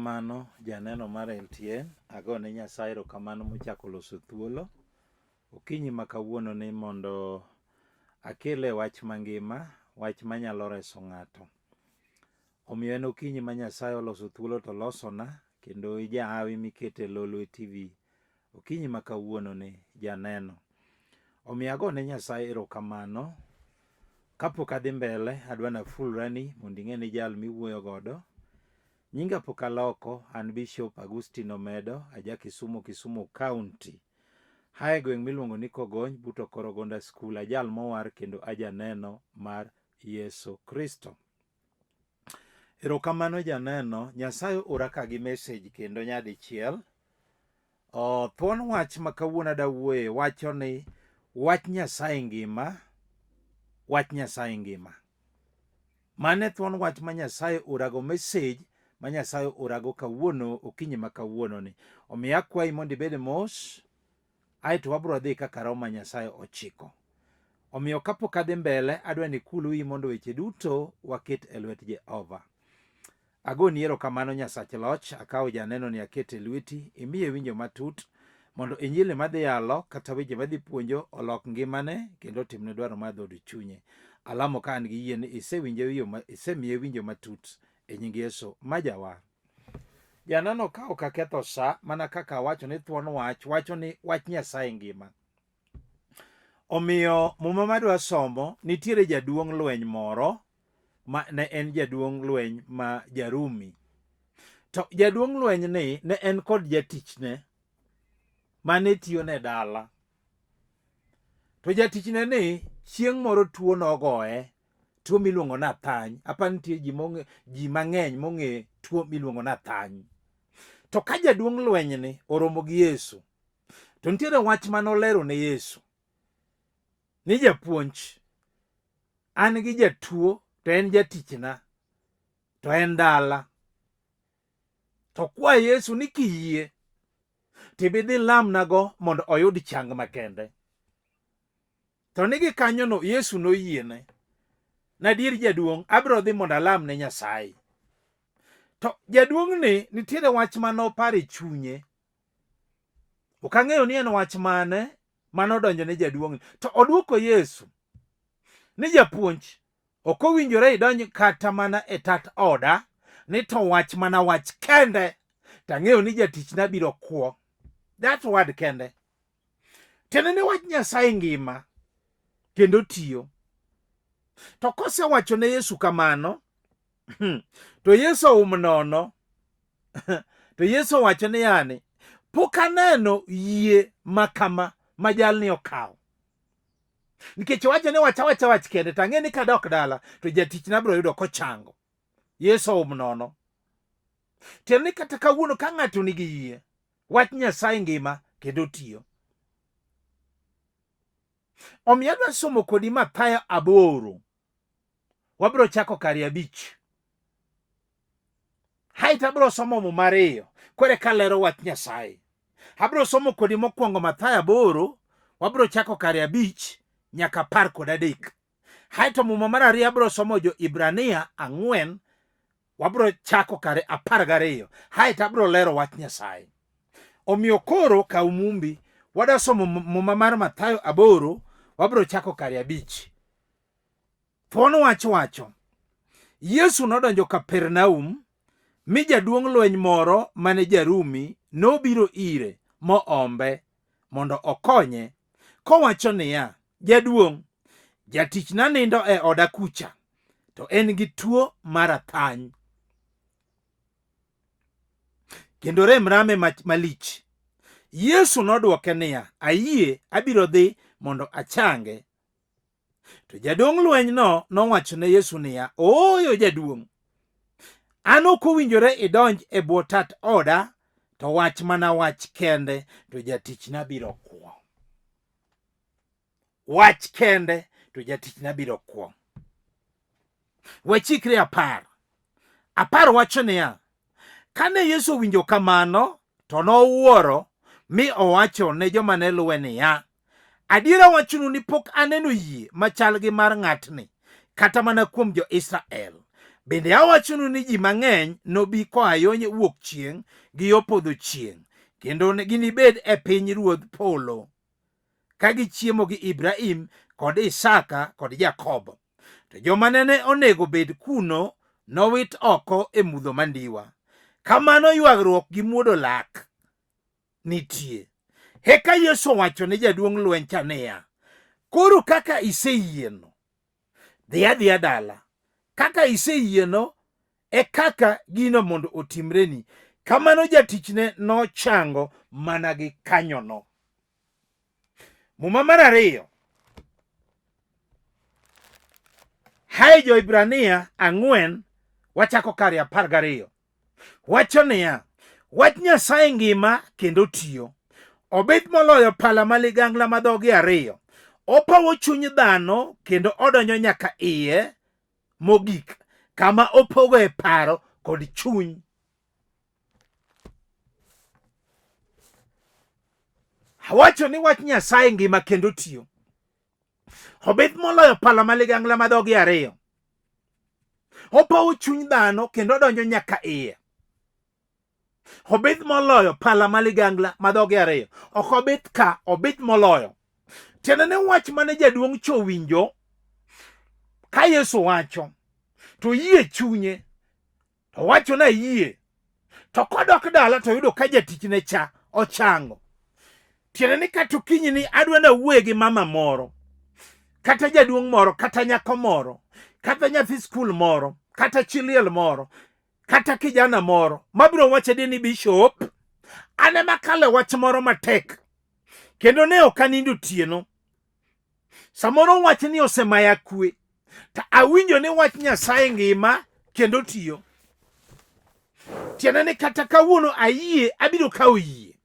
Erokamano janeno mar LTN, agone Nyasaye erokamano mochako loso thuolo okinyi ma kawuono ni mondo akele wach mangima, wach manyalo reso ng'ato. Omiyo en okinyi ma Nyasaye oloso thuolo to olosona kendo ijahawi mikete Lolwe TV okinyi ma kawuono ni janeno. Omiyo agone Nyasaye erokamano. Kapok adhi mbele, adwa nafulrani mondo ing'e ni jal miwuoyo godo. Nyinga pok aloko, an Bishop Agustino Omedo, aja Kisumu, Kisumu County. Hae gweng' miluongo ni Kogony, but Okorogonda School, ajal mowar kendo ajaneno mar Yesu Kristo. Erokamano janeno, Nyasaye ora ka gi message kendo nyadichiel. Oh, thuon wach ma kawuono ada wuoye wacho ni wach Nyasaye ngima, wach Nyasaye ngima. Mane thuon wach ma Nyasaye orago message ma Nyasaye orago kawuono okinyi ma kawuono ni. Omiyo akwayi mondo ibed mos aeto wabro dhi kaka roho ma Nyasaye ochiko. Omiyo kapok adhi mbele, adwa ni ikul wiyi mondo weche duto waket e lwet Jehova. Agoni erokamano Nyasach loch, akawo janeno ni akete e lweti, imiye winjo matut mondo injili madhi yalo kata weche madhi puonjo olok ngimane kendo otimne dwaro mar dhood chunye. Alamo ka an gi yie ni isemiye winjo matut e nying Yesu ma jawar. Janeno ka ok aketho sa mana kaka awacho ni thuon wach wacho ni wach Nyasaye ngima. Omiyo muma madwa somo nitiere jaduong' lweny moro ma ne en jaduong' lweny ma Jarumi. To jaduong' lweny ni ne en kod jatichne mane tiyone dala. To jatichne ni chieng' moro tuo nogoye tuo miluongo ni athany. Apa nitie ji mong'e ji mang'eny mong'e tuo miluongo ni athany. To ka jaduong' lweny ni oromo gi Yesu, to nitiere wach mane olero ne Yesu ni japuonj, an gi jatuo to en jatichna to en dala. To kwa Yesu ni kiyie tibidhi lamnago mondo oyud chang makende. To ni gikanyono Yesu noyiene. Nadier jaduong', abiro dhi mondo alam ne Nyasaye. To jaduong'ni nitiere wach ma noparo e chunye. Ok ang'eyo ni en wach mane mane odonjo ne jaduong'ni. To odwoko Yesu ni japuonj, ok owinjore idonj kata mana e tat oda ni to wach mana wach kende to ang'eyo ni jatichna biro kwo. That word kende. Tiende ni wach Nyasaye ngima kendo tiyo. To kosewacho ne Yesu kamano, to Yesu oum nono. To Yesu owacho ni yani, pok aneno yie ma kama ma jalni okawo. Nikech owacho ni wach awacha wach kende to ang'e ni kadok dala to jatichna biro yudo kochango. Yesu oum nono. Tiende ni kata kawuono ka ng'ato nigi yie, Wach Nyasaye ngima kendo tiyo. Omiyo adwa somo kodi Mathayo 8. Wabiro chako kare 5. Haito abiro somo Muma 2 koro eka lero wach Nyasaye. Abiro somo kodi mokwongo Mathayo 8, wabiro chako kare 5 nyaka 13. Haito Muma mar 2 abiro somo jo Ibrania 4, wabiro chako kare 12. Haito abiro lero wach Nyasaye. Omiyo koro kaw mumbi, wadwa somo Muma mar Mathayo 8, wabiro chako kare 5. Thuon wach wacho, Yesu nodonjo Kapernaum, mi jaduong' lweny moro mane Jarumi nobiro ire moombe mondo okonye, kowacho niya, Jaduong', jatichna nindo e oda kucha, to en gi tuo mar athany, kendo rem rame malich. Yesu nodwoke niya, Ayie, abiro dhi mondo achange. To jaduong' lwenyno nowacho ne Yesu niya, Ooyo jaduong', an ok owinjore idonj e bwo tat oda, to wach mana wach kende, to jatichna biro kwo. Wach kende, to jatichna biro kwo. Wachikre 10. 10 wacho niya, kane Yesu owinjo kamano, to nowuoro mi owacho ne joma ne luwe niya, adiera wachonu ni pok aneno yie machal gi mar ng'atni, kata mana kuom jo-Israel. Bende awachonu ni ji mang'eny nobi koa yo wuok chieng' gi yo podho chieng', kendo ginibed e piny ruodh polo, ka gichiemo gi Ibrahim kod Isaka kod Jakobo. To joma nene onego bed kuno nowit oko e mudho mandiwa. Kamano ywagruok gi muodo lak nitie. Eka Yesu owacho ne jaduong' lweny cha niya, Koro kaka iseyieno, dhi adhiya dala. Kaka iseyieno e kaka gino mondo otimreni. Kamano jatichne nochango mana gi kanyono. Muma mar ariyo. Hae Jo-Hibrania 4 wachako kare 12. Wacho niya, wach Nyasaye ngima kendo tiyo. Obith moloyo pala ma ligangla ma dhoge ariyo. Opawo chuny dhano kendo odonjo nyaka iye mogik, kama opogoe paro kod chuny. Awacho ni wach Nyasaye ngima kendo tiyo. Obith moloyo pala ma ligangla ma dhoge ariyo. Opawo chuny dhano kendo odonjo nyaka iye. Obith moloyo pala ma ligangla ma dhoge ariyo. Ok obith ka, obith moloyo. Tiende ni wach mane jaduong' cho winjo ka Yesu wacho to yie chunye to wacho na yie to kodok dala to yudo ka jatichne cha ochango. Tiende ni kata okinyi ni adwa na wuoye gi mama moro kata jaduong' moro kata nyako moro kata nyathi skul moro kata chi liel moro kata kijana moro mabiro wacho ni bishop an ema kalo wach moro matek kendo ne ok anindo otieno. Samoro wach ni osemaya kwe to awinjo ni wach Nyasaye ngima kendo tiyo. Tiende ni kata kawuono ayie abiro kawo yie.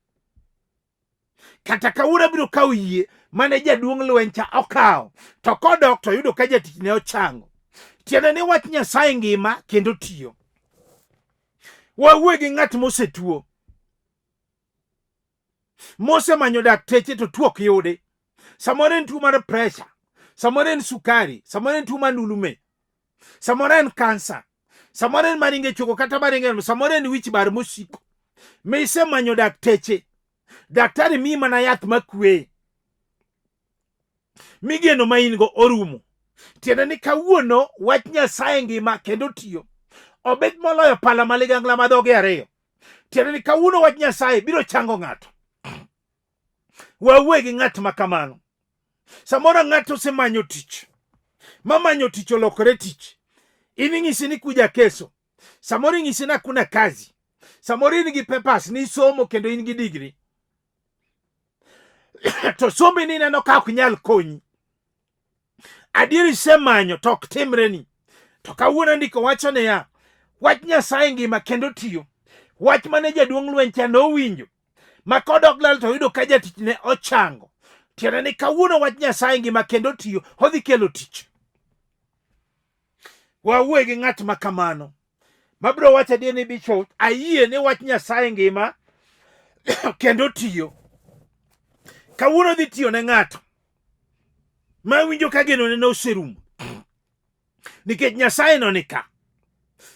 Kata kawuono abiro kawo yie mane jaduong' lweny cha okawo to kodok to yudo ka jatichne ochango. Tiende ni wach Nyasaye ngima kendo tiyo. Wawuo gi ng'at mosetuo mosemanyo dakteche to tuo ok yudi. Samoro en tuo mar pressure, samoro en sukari, samoro en tuo mar ndulume, samoro en kansa, samoro en maringe chogo kata maringe, samoro en wich bar mosiko. Misemanyo dakteche, daktari miyi mana yath makweye, migeno ma in go orumo. Tiende ni kawuono wach Nyasaye ngima kendo tiyo. Obet moloyo pala ma ligangla ma dhoge ariyo. Tiende ni kawuono wach Nyasaye biro chango ng'ato. Wawuoye gi ng'at ma kamano. Samoro ng'ato osemanyo tich, mamanyo tich olokore tich. In ing'isi ni kuja keso. Samoro ing'isi ni hakuna kazi. Samoro in gi papers ni somo kendo in gi degree. To sombi ni ineno ka ok nyal konyi. Adier isemanyo to ok timreni. To kawuono ndiko wacho niya, wach Nyasaye ngima kendo tiyo. Wach mane jaduong' lweny cha nowinjo ma kodok lal to oyudo ka jatichne ochango. Tiende ni kawuono wach Nyasaye ngima kendo tiyo, odhi kelo tich. Wawuoye gi ng'at ma kamano mabiro wacho adier ni bishop, ayie ni wach Nyasaye ngima kendo tiyo. Kawuono dhi tiyo ne ng'ato ma winjo ka genone ne oserumo nikech Nyasaye no ni ka.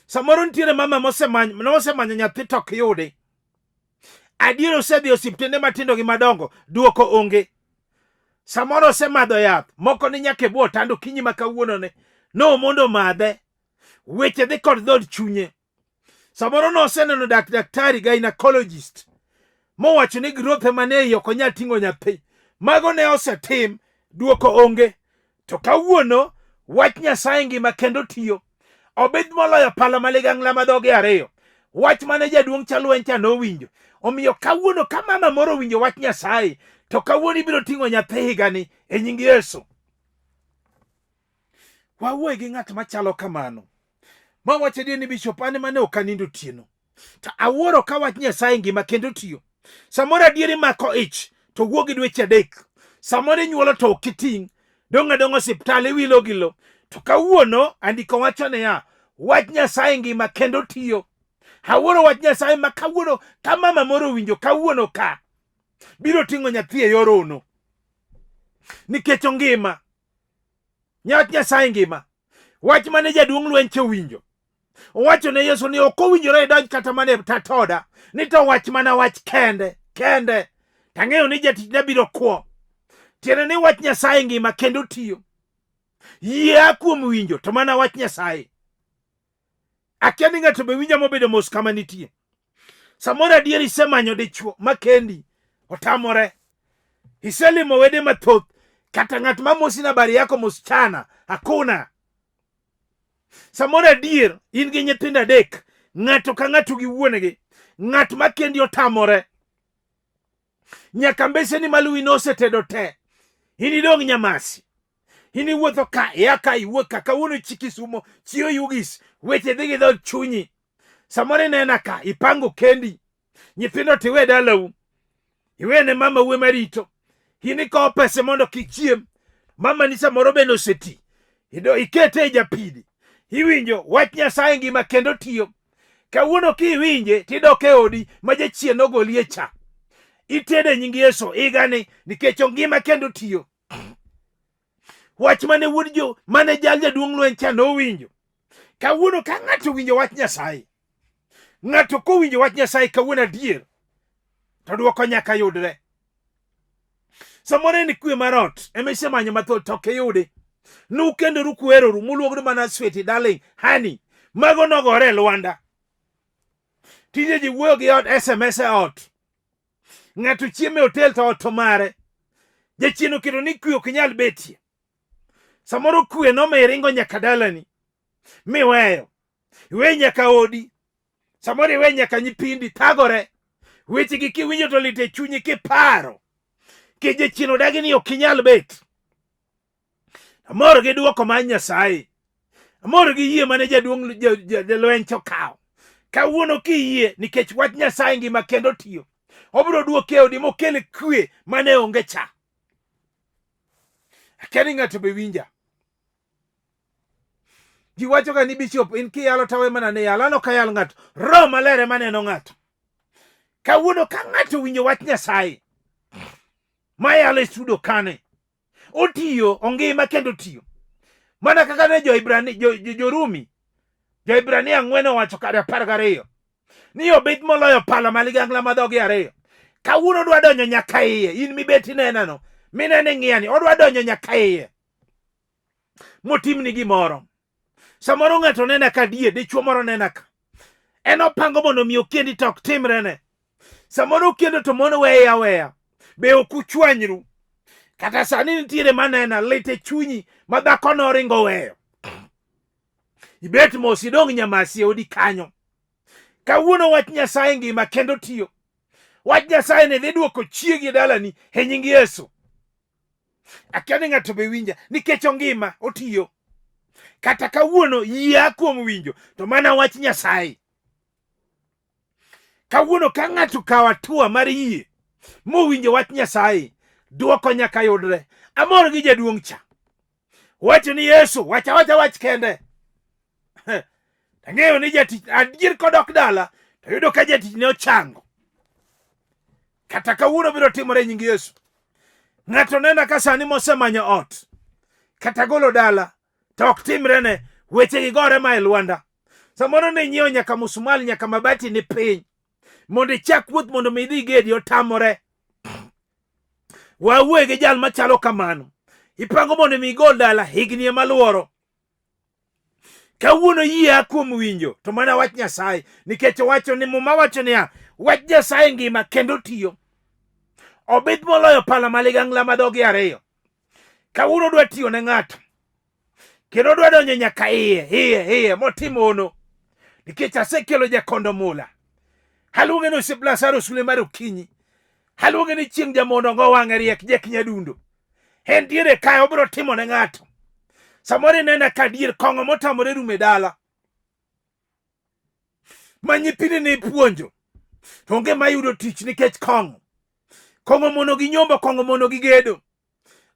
Samoro nitiere mama mosemanyo nyathi to ok yudi. Adier osedhi e osiptende matindo gi madongo, duoko onge. Samoro osemadho yath, moko ni nyaka e bwo otanda okinyi ma kawuono ne. No mondo omadhe. Weche dhi kod dhood chunye. Samoro noseneno daktari gynecologist mowacho ni growth ema ne iye ok onyal ting'o nyathi. Mago ne osetim, duoko onge. To kawuono wach Nyasaye ngima kendo tiyo. Obith moloyo pala ma ligangla ma dhoge ariyo. Wach mane jaduong' cha lweny cha nowinjo. Omiyo kawuono ka mama moro owinjo wach Nyasaye, to kawuono ibiro ting'o nyathi higani e nying Yesu. Wawuoye gi ng'at machalo kamano. Ma wacho adier ni bishop an ema ne ok anindo otieno. To awuoro ka wach Nyasaye ngima kendo tiyo. Samoro adier imako ich to wuok gi dweche 3. Samoro inyuolo to ok iting'. Dong' adong' osiptal iwilo gi lo. To kawuono andiko wacho niya, wach Nyasaye ngima kendo tiyo. Awuoro wach Nyasaye ma kawuono ka mama moro owinjo kawuono ka biro ting'o nyathi e yor ono. Nikech ongima. Wach Nyasaye ngima. Wach mane jaduong' lweny cha owinjo. Owacho ne Yesu ni ok owinjore idonj kata mana e tat oda, ni to wach mana wach kende kende. Tang'eyo ni jatichna biro kwo. Tiende ni wach Nyasaye ngima kendo tiyo. Yie a kuom winjo to mana wach Nyasaye. Akia ni ng'ato be winja mobedo mos kama nitie. Samoro adier isemanyo dichwo makendi otamore. Iselimo wede mathoth kata ng'at ma mosi na habari yako msichana hakuna. Samoro adier in gi nyithindo adek, ng'ato ka ng'ato gi wuon-gi. Ng'at ma kendi otamore. Nyaka mbeseni maluwi nosetedo te. In idong' Nyamasi. In iwuotho ka, ia ka, iwuok ka, kawuono chi Kisumo, chi Oyugis, weche dhi gi dhood chunyi. Samoro inena ka, ipango kendi. Nyithindo to iwe dalau. Iwene mama uwe marito. In ikawo pesa mondo kik chiem. Mama ni samoro bende oseti. Ido ikete e japidi. Iwinjo wach Nyasaye ngima kendo tiyo. Kawuono kiwinje tidok e odi ma jachien nogolie cha. Itede nying Yesu higani nikech ongima kendo tiyo. Wach mane wuod jo mane jal jaduong' lweny cha nowinjo. Kawuono ka ng'ato owinjo wach Nyasaye, ng'ato kowinjo wach Nyasaye kawuono adier, to dwoko nyaka yudre. Samoro en kwe mar ot ema isemanyo mathoth to ok iyudi. Nukendoru kuheroru muluongoru mana sweetie darling honey. Mago nogore e lwanda. Tinde ji wuoyo gi ot SMS e ot. Ng'ato chiemo e hotel to ot to mare. Jachien oketo ni kwe ok nyal betie. Samoro kwe nomiyo iringo nyaka dalani miweyo. Iwe nyaka odi. Samoro iwe nyaka nyithindi thagore. Wechegi kiwinjo to lit e chunyi kiparo. Ke jachien odagi ni ok inyal bet. Amor gi dwoko mar Nyasaye. Amor gi yie mane jaduong' jalweny cha okawo. Kawuono kiyie nikech wach Nyasaye ngima kendo tiyo. Obiro duoki e odi mokel kwe mane onge cha. Akia ni ng'ato be winja. Ji wacho ga ni bishop in kiyalo tawe mana ne yalo an ok ayal ng'ato. Roho maler ema neno ng'ato. Kawuono ka ng'ato owinjo wach Nyasaye mayalo e studio kane otiyo ongima kendo otiyo mana kaka ne jo-Ibrani jo-Rumi jo-Ibrania ang'wen owacho kare 12 ni obith moloyo pala ma ligangla ma dhogi ariyo. Kawuono odwa donjo nyaka iye, in mibet inenano, minene ing'iyani, odwa donjo nyaka iye motimni gimoro. Samoro ng'ato nena ka die, dichuo moro nena ka. En opango mondo mi okendi to ok timrene. Samoro okendo to mon weye aweya. Be ok uchwanyru. Kata sani nitiere manena lit e chunyi ma dhako noringo weyo. Ibet mos idong' Nyamasi e odi kanyo. Kawuono wach Nyasaye ngima kendo tiyo. Wach Nyasaye ne dhi duoko chiegi e dalani e nying Yesu. Akia ni ng'ato be winja nikech ongima otiyo. Kata kawuono yie kuom winjo to mana wach Nyasaye. Kawuono ka ng'ato kawo hatua mar yie mowinjo wach Nyasaye, dwoko nyaka yudre. Amor gi jaduong' cha. Wacho ni Yesu, wach awacha wach kende. Ang'eyo ni jatich adier kodok dala to yudo ka jatich ne ochango. Kata kawuono biro timore e nying Yesu. Ng'ato nena ka sani mosemanyo ot kata golo dala to ok timrene, weche gi gore ma e lwanda. Samoro ne inyiewo nyaka musmal nyaka mabati ni piny mondo ichak wuoth mondo mi idhi igedi otamore. Wawuoye gi jal machalo kamano. Ipango mondo mi igol dala higni ema luoro. Kawuono yie a kuom winjo to mana wach Nyasaye nikech owacho ni Muma wacho niya wach Nyasaye ngima kendo tiyo. Obith moloyo pala ma ligangla ma dhogi ariyo. Kawuono odwa tiyo ne ng'ato kendo odwa donjo nyaka iye iye iye motim hono nikech asekelo jakondo mula. Aluonge ni osiep Lazaro sule mar okinyi. Aluonge ni chieng' jamondo go wang'e riek jek nyadundo. En diere kae obiro timo ne ng'ato. Samoro inena ka dier kong'o motamore rumo e dala. Ma nyithindi ne ipuonjo. To onge mayudo tich nikech kong'o. Kong'o mono gi nyombo, kong'o mono gi gedo.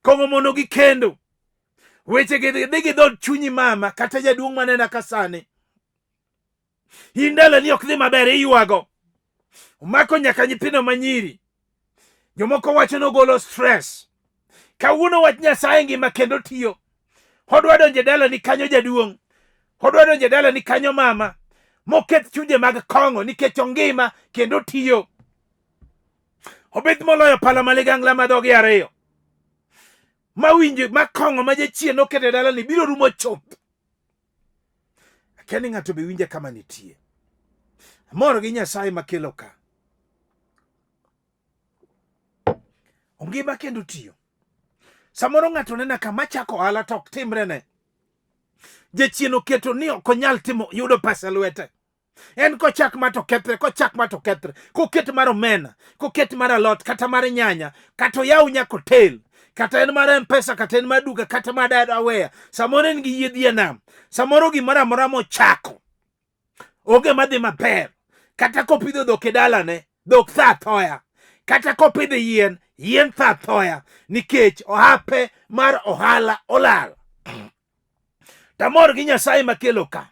Kong'o mono gi kendo. Weche gi dhi gi dhood chunyi mama kata jaduong' manena ka sani. In dalani ok dhi maber iywago. Omako nyaka nyithindo manyiri. Jomoko wacho ni ogolo stress. Kawuono wach Nyasaye ngima kendo tiyo. Odwa donjo e dalani kanyo jaduong'. Odwa donjo e dalani kanyo mama, moketh chunje mag kong'o nikech ongima kendo otiyo. Obith moloyo pala ma ligangla ma dhogi ariyo. Ma winjo ma kong'o ma jachien oketo e dalani biro rumo chuth. Akia ni ng'ato be winja kama nitie. Amor gi Nyasaye makelo ka. Ongima kendo tiyo. Samoro ng'ato nena kama chako ohala to ok timrene. Jachien oketo ni ok onyal timo yudo pesa e lwete. En kochak ma to kethre, kochak ma to kethre. Koket mar omena, koket mar alot, kata mar nyanya, kata oyaw nyaka hotel, kata en mar M-Pesa, kata en mar duka, kata mar aweya. Samoro en gi yiedhi e nam. Samoro gimoro amora mochako onge madhi maber. Kata kopidho dhok e dalane, dhok tho athoya. Kata kopidho yien, yien tho athoya. Nikech ohape mar ohala olal. Tamor gi Nyasaye makelo ka.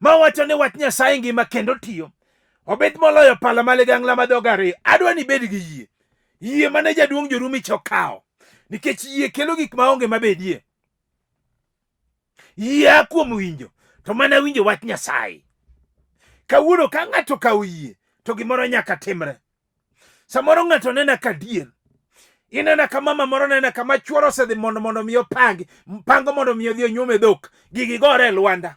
Ma wacho ni wach Nyasaye ngima kendo tiyo. Obet moloyo pala ma ligangla ma dhoge ariyo. Adwa ni ibed gi yie. Yie mane jaduong' Jorumi cha okawo. Nikech yie kelo gik maonge mabedie. Yie a kuom winjo, to mana winjo wach Nyasaye. Kawuono ka ng'ato okawo yie, to gimoro nyaka timre. Samoro ng'ato nena ka dier. Inena ka mama moro nena kama chuoro osedhi mondo mondo mi opangi, pango mondo mi odhi onyuom e dhok. Gigi gore e lwanda.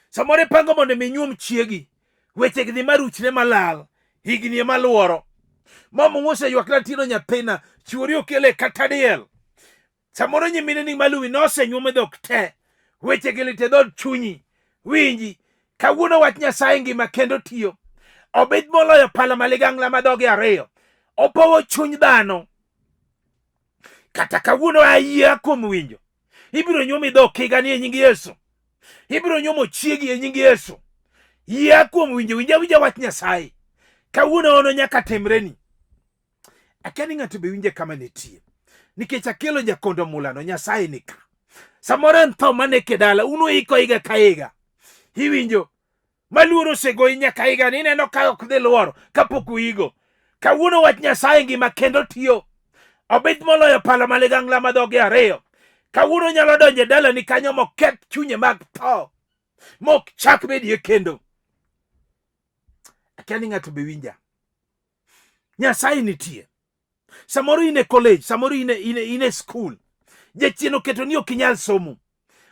Samoro ipango mondo mi inyuom chiegi. Weche gi dhi maruchre malal. Higni ema luoro. Mama oseywak na tino nyathina, chuori okele kata diel. Samoro nyimineni maluwi nosenyuom e dhok te. Weche gi lit e dhood chunyi. Winji, kawuono wach Nyasaye ngima kendo tiyo. Obith moloyo pala ma ligangla ma dhoge ariyo. Opowo chuny dhano. Kata kawuono ayie kuom winjo. Ibiro nyuomi dhok higani e nying Yesu. Ibiro nyuomo chiegi e nying Yesu. Yie kuom winjo, winja winja wach Nyasaye. Kawuono ono nyaka timreni. Akia ni ng'ato be winje kama nitie. Nikech akelo jakondo mulano, Nyasaye ni ka. Samoro en tho maneke dala, un uiko higa ka higa. Iwinjo, maluoro osegoyi nyaka higa ni ineno ka ok dhi luoro kapok uigo. Kawuono wach Nyasaye ngima kendo tiyo. Obith moloyo pala ma ligangla ma dhoge ariyo. Kawuono nyalo donjo e dalani kanyo moketh chunye mag tho. Mok chak bedie kendo. Akia ni ng'ato be winja. Nyasaye nitie. Samoro in e college, samoro in e, in e, in e school. Jachien oketo ni ok inyal somo.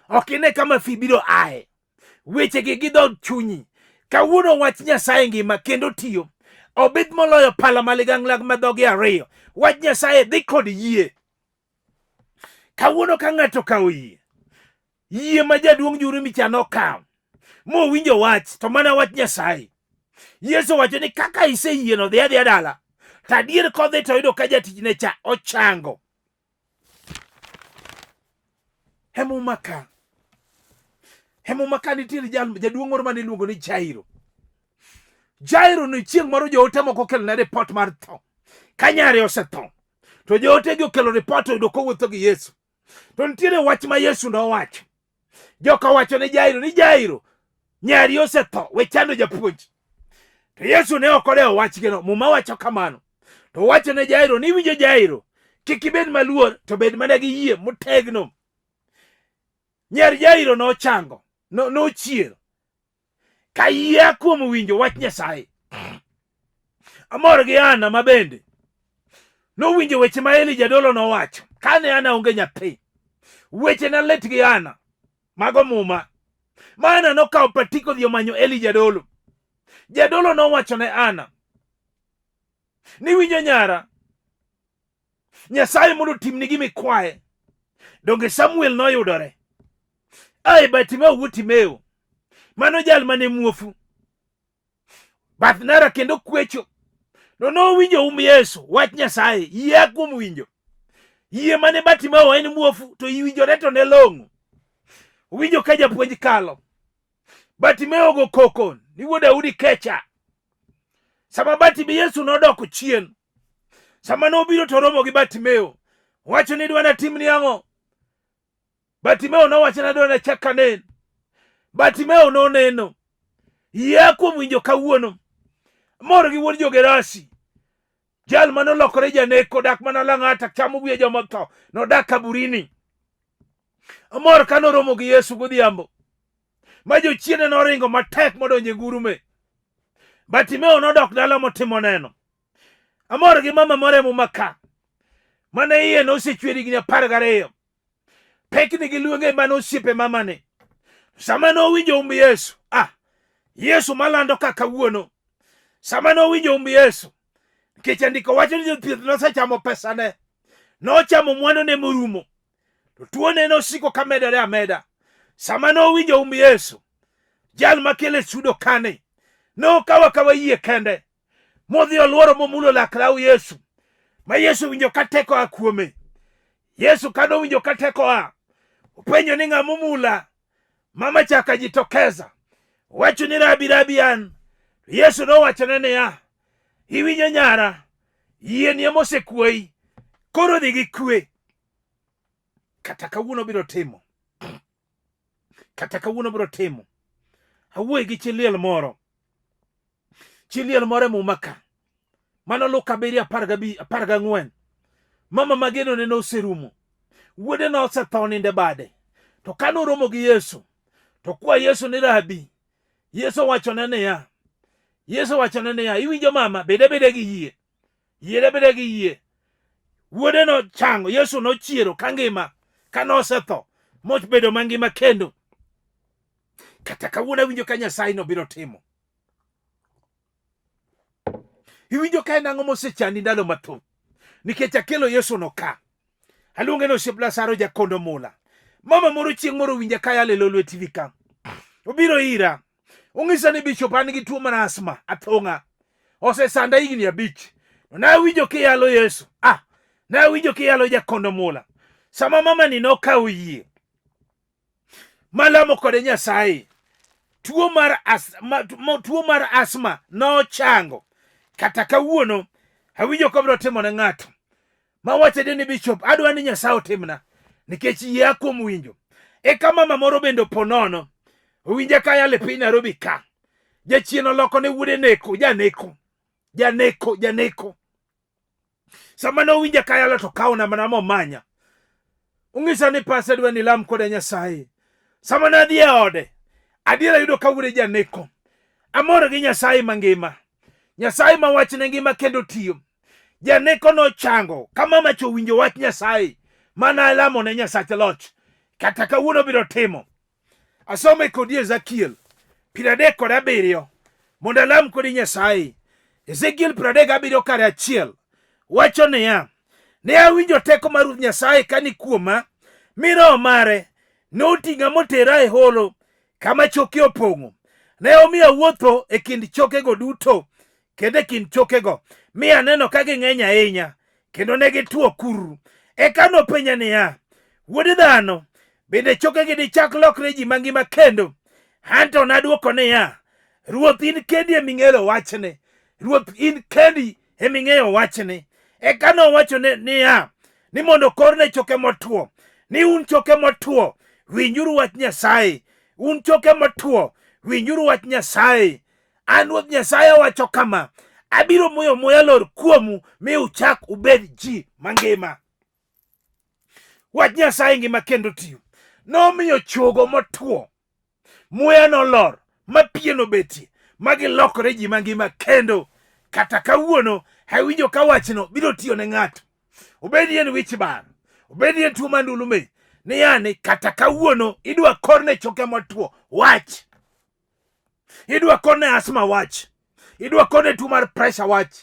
Ok ine kama fi biro aye. Wechegi gi dhood chunyi. Kawuono wach Nyasaye ngima kendo tiyo. Obith moloyo pala ma ligangla ma dhoge ariyo. Wach Nyasaye dhi kod yie. Kawuono ka ng'ato okawo yie, yie ma jaduong' Jurumi cha nokawo mowinjo wach to mana wach Nyasaye. Yesu wacho ni kaka iseyieno dhi adhiya dala. To adier kodhi to oyudo ka jatichne cha ochango. E muma ka, e muma ka nitiere jaduong' moro mane iluongo ni Jairo. Jairo ni chieng' moro joote moko okelone ripot mar tho. Ka nyare osetho, to jootegi okelo ripot oyudo kowuotho gi Yesu. To nitiere wach ma Yesu nowacho. Joka wacho ne Jairo ni Jairo, nyari osetho, we chando japuonj. To Yesu ne ok odewo wachgino, Muma wacho kamano. To wacho ne Jairo ni iwinjo Jairo, kik ibed maluor, to bed mana gi yie motegno. Nyar Jairo nochango, nochier. Ka yie kuom winjo wach Nyasaye. Amor gi Ana ma bende nowinjo weche ma Eli jadolo nowacho kane Ana onge nyathi. Weche ne lit gi Ana, mago muma. Ma Ana nokawo patiko dhi omanyo Eli jadolo. Jadolo nowacho ne Ana ni winjo nyara, Nyasaye mondo otimni gima ikwaye. Donge Samuel noyudore? Ai Bartimeo wuod Timeo, mano jal mane muofu. Bath nara kendo kwecho. To nowinjo um Yesu, wach Nyasaye, yie kuom winjo. Yie mane Bartimeo en muofu, to iwinjore to ne long'o. Winjo ka japuonj kalo. Bartimeo go koko ni wuod Daudi kecha. Sama Bartimeo Yesu nodok chien, sama nobiro to romo gi Bartimeo, wacho ni dwa natimni ang'o? Bartimeo nowacho ni adwa nachak anen. Bartimeo noneno. Yie kuom winjo kawuono. Mor gi wuod Jogerasi. Jal mane olokore janeko dak mana Lang'ata chamo wiye joma otho nodak kaburini. Amor ka noromo gi Yesu godhiambo. Ma jochiende noringo matek modonjo e gurume. Bartimeo nodok dala motimo neno. Amor gi mama moro e muma ka. Mane iye nosechwer higni 12. Pekni gi luenge mane osiepe mamani. Sama nowinjo umb Yesu, ah, Yesu malando ka kawuono. Sama nowinjo umb Yesu, nikech andiko wacho ni jothieth nosechamo pesane, nochamo mwandune morumo, to tuone nosiko ka medore ameda. Sama nowinjo umb Yesu, jal makele sudo kane, nokawo akawa yie kende, modhi olworo momulo lak law Yesu, ma Yesu owinjo ka teko a kuome. Yesu ka nowinjo ka teko a, openjo ni ng'a momula? Mama chaka jitokeza, wacho ni rabi, rabi an. Yesu nowachone niya, iwinjo nyara, yieni ema osekweyi, koro dhi gi kwe. Kata kawuono biro timo, kata kawuono biro timo. Awuoye gi chi liel moro, chi liel moro e muma ka mano Luka abiriyo 14. Mama mageno ne noserumo, wuode nosetho ninde bade. To ka noromo gi Yesu, to kwa Yesu ni rabi, Yesu owachone niya, Yesu owachone niya, iwinjo mama, bede bede gi yie, yiere bede gi yie. Wuode nochango, Yesu nochiero ka ngima, ka nosetho, mobedo mangima kendo. Kata kawuono awinjo ka Nyasaye no biro timo. Iwinjo ka en ang'o mosechandi ndalo mathoth? Nikech akelo Yesu no ka. Aluonge ni osiep Lazaro jakondo mula. Mama moro chieng' moro winja ka yalo e Lolwe TV ka. Obiro ira. Ong'isa ni bishop an gi tuo mar asma, athung'a. Osesanda higni 5. To nawinjo kiyalo Yesu. Ah, nawinjo kiyalo jakondo mula. Sama mama ni nokawo yie, malamo kode Nyasaye, tuo mar asma nochango. Kata kawuono awinjo ka obiro timo ne ng'ato mawacho ni bishop adwa ni Nyasaye otimna nikech yie kuom winjo. Eka mama moro bende opo nono owinja ka yalo e piny Nairobi ka jachien oloko ne wuode neko janeko janeko janeko. Sama nowinja ka yalo to kawo namba na momanya. Ong'isa ni pastor adwa ni lam koda Nyasaye. Sama nadhi e ode, adiera yudo ka wuode janeko. Amor gi Nyasaye mangima. Nyasaye ma wachne ngima kendo tiyo. Janeko nochango ka mama cha owinjo wach Nyasaye mana alamo ne Nyasach loch. Kata kawuono biro timo. Asome kodi Ezekiel 37 mondo alam kodi Nyasaye. Ezekiel 37 kare achiel wacho niya, ne awinjo teko mar Ruoth Nyasaye ka ni kuoma, mi roho mare noting'a motera e holo kama choke opong'o. Ne omiyo awuotho e kind chokego duto kendo e kind chokego, mi aneno ka ging'eny ahinya, kendo ne gitwo kur. Eka nopenja niya, wuod dhano, bende chokegi dichak lokre ji mangima kendo? An to nadwoko niya, Ruoth, in kendi eming'eyo wachni. Ruoth, in kendi eming'eyo wachni. Eka nowacho niya, ni mondo korne choke motwo, ni un choke motwo, winjuru wach Nyasaye. Un choke motwo, winjuru wach Nyasaye. An Ruoth Nyasaye awacho kama, abiro muyo muya lor kuomu mi uchak ubed ji mangima. Wach Nyasaye ngima kendo tiyo. Nomiyo chogo motwo, muya nolor, ma pien obetie, ma gilokore ji mangima kendo. Kata kawuono, awinjo ka wachno biro tiyo ne ng'ato. Obed ni en wich bar, obed ni en tuo mar ndulme, ni yani kata kawuono idwa korne choke motwo, wach. Idwa korne asma wach. Idwa korne tuo mar pressure wach.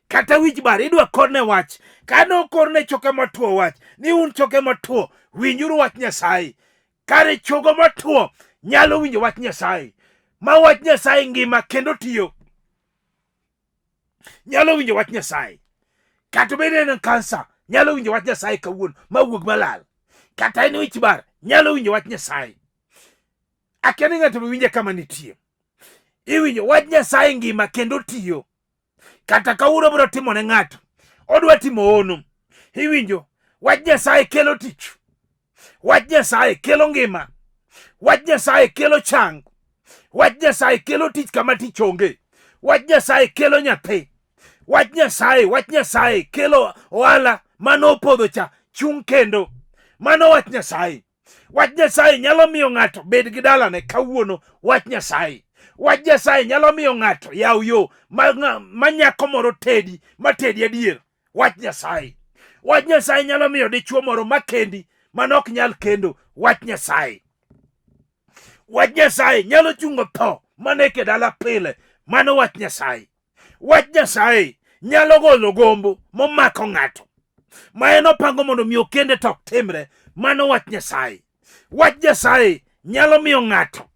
Kata wich bar idwa korne wach. Kane okorne choke motwo wach, ni un choke motwo, winjuru wach Nyasaye. Kare chogo motwo nyalo winjo wach Nyasaye. Ma wach Nyasaye ngima kendo tiyo. Nyalo winjo wach Nyasaye. Kata obed ni en kansa, nyalo winjo wach Nyasaye kawuono ma wuog malal. Kata en wich bar, nyalo winjo wach Nyasaye. Akia ni ng'ato be winja kama nitie. Iwinjo wach Nyasaye ngima kendo tiyo. Kata kawuono biro timo ne ng'ato, odwa timo hono. Iwinjo wach Nyasaye kelo tich. Wach Nyasaye kelo ngima. Wach Nyasaye kelo chang. Wach Nyasaye kelo tich kama tich onge. Wach Nyasaye kelo nyathi. Wach Nyasaye, wach Nyasaye kelo ohala mano opodho cha chung' kendo. Mano wach Nyasaye. Wach Nyasaye nyalo miyo ng'ato bed gi dalane kawuono. Wach Nyasaye. Wach Nyasaye nyalo miyo ng'ato yaw yo ma nyako moro tedi ma tedi adier. Wach Nyasaye. Wach Nyasaye nyalo miyo dichwo moro makendi mane ok nyal kendo. Wach Nyasaye. Wach Nyasaye nyalo chungo tho maneke dala pile. Mano wach Nyasaye. Wach Nyasaye nyalo golo gombo momako ng'ato ma en opango mondo mi okende to ok timre. Mano wach Nyasaye. Wach Nyasaye nyalo miyo ng'ato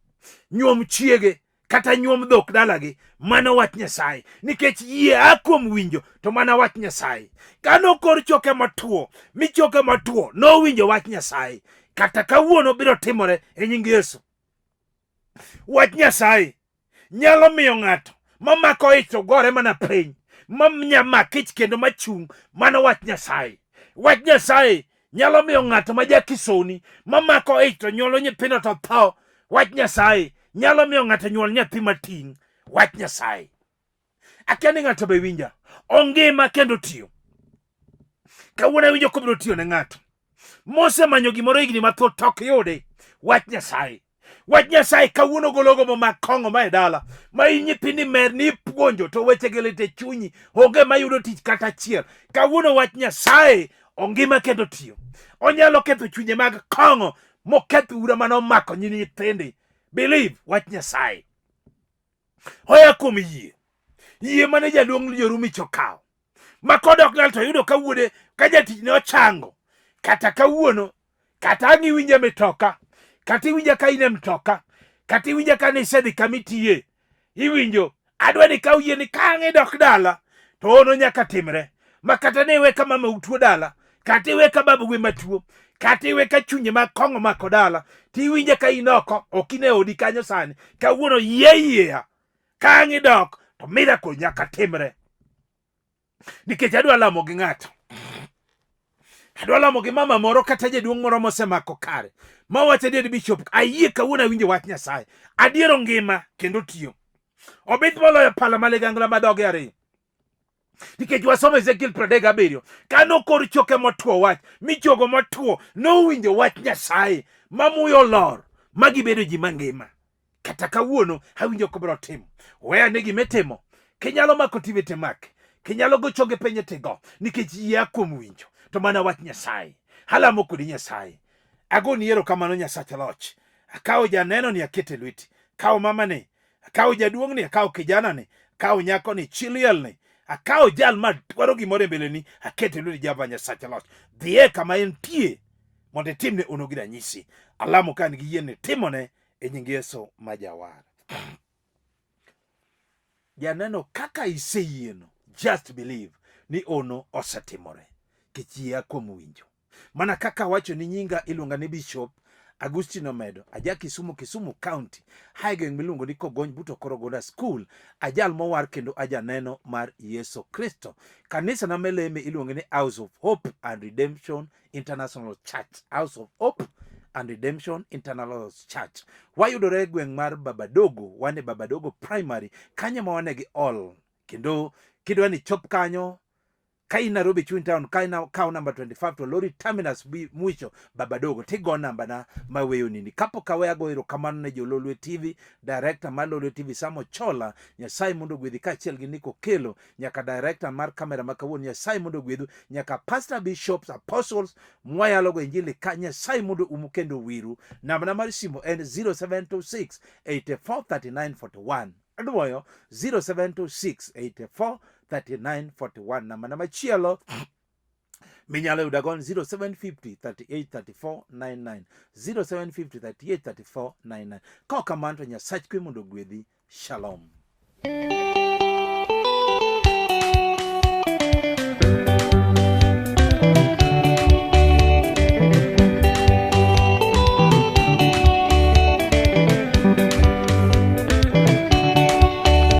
nyuom chiege kata nyuom dhok dalagi. Mano wach Nyasaye. Nikech yie a kuom winjo to mana wach Nyasaye. Ka nokor choke matuo mi choke matuo nowinjo wach Nyasaye. Kata kawuono biro timore e nying Yesu. Wach Nyasaye nyalo miyo ng'ato mamako ich to gore mana piny ma ich kendo machung'. Mano wach Nyasaye. Wach Nyasaye nyalo miyo ng'ato ma jakisoni mamako ich to nyuolo nyithindo to tho. Wach Nyasaye nyalo miyo ng'ato nyuol nyathi mating'. Wach Nyasaye. Akia ni ng'ato be winja. Ongima kendo tiyo. Kawuono awinjo kobiro tiyo ne ng'ato mosemanyo gimoro higni mathoth to ok yude. Wach Nyasaye. Wach Nyasaye kawuono golo gombo mag kong'o ma e dala ma in nyithindi mer ni ipuonjo to wechegi lit e chunyi, onge mayudo tich kata achiel. Kawuono wach Nyasaye ongima kendo tiyo. Onyalo ketho chunye mag kong'o moketh ura mane omako nyithindi. Believe wach Nyasaye. Oya kuom yie. Yie mane jaduong' jo-Rumi cha okawo. Ma kodok lal to yudo ka wuode ka jatichne ochango. Kata kawuono, kata ang' iwinja e mitoka, kata iwinja ka in e mtoka, kata iwinja ka nisedhi kama itiye, iwinjo, adwa ni kaw yie ni ka ang' idok dala, to ono nyaka timre. Ma kata ne iwe ka mamau tuo dala, kata iwe ka babu ema tuo, kata iwe ka chunye mag kong'o mako dala, tiwinja ka in oko, ok in e odi kanyo sani. Kawuono yie yiea, ka ang' idok, to miracle nyaka timre. Nikech adwa lamo gi ng'ato. Adwa lamo gi mama moro kata jaduong' moro mosemako kare. Mawacho adier bishop, ayie kawuono awinjo wach Nyasaye. Adier ongima kendo tiyo. Obith moloyo pala ma ligangla ma dhoge ariyo. Nikech wasomo Ezekiel 37, ka nokor choke motwo wach, mi chogo motwo nowinjo wach Nyasaye, ma muya olor, ma gibedo ji mangima. Kata kawuono awinjo kobiro timo. We ane gima itimo. Kinyalo mako TV to imak. Kinyalo go choge piny to igo. Nikech yie a kuom winjo. To mana wach Nyasaye. Alamo kodi Nyasaye. Agoni erokamano Nyasach loch. Akawo janeno ni akete lweti. Kawo mama ni. Akawo jaduong' ni, akawo kijana ni, akawo nyako ni, chi liel ni. Akawo jal ma dwaro gimoro e mbeleni, akete lweti Jehova Nyasach loch. Dhiye kama entie mondo itimne ono gi ranyisi. Alamo ka an gi yie ni timone e nying Yesu ma jawar. Janeno kaka iseyieno, just believe ni ono osetimore. Nikech yie kuom winjo. Mana kaka awacho ni nyinga iluonga ni Bishop Agustino Omedo, aja Kisumu, Kisumu County, hae gweng' miluongo ni Kogony but Okorogonda School, ajal mowar kendo ajaneno mar Yesu Kristo. Kanisa na meleme iluongo ni House of Hope and Redemption International Church. House of Hope and Redemption International Church. Wayudore e gweng' mar Babadogo, wan e Babadogo Primary, kanyo ma wane gi all. Kendo kidwa ni chop kanyo, ka in Nairobi Twin Town ka in kaw namba 25 to lori terminus mwicho Babadogo tigo namba na maweyo nini. Kapok aweyo ago erokamano ne jo Lolwe TV, director mar Lolwe TV Sam Ochola, Nyasaye mondo ogwedhi kaachiel gi Nick Okello, nyaka director mar kamera ma kawuono Nyasaye mondo ogwedhu, nyaka pastor bishops apostles mwayalogo injili ka Nyasaye mondo umu kendo wiru. Namba na mar simu en 0726 84 39 41. Adwoyo 0726 84 39 41. Namba na machielo minyalo yuda go 0750 38 34 99 0750 38 34 99. Kaok kamano to Nyasach kwe mondo ogwedhi. Shalom.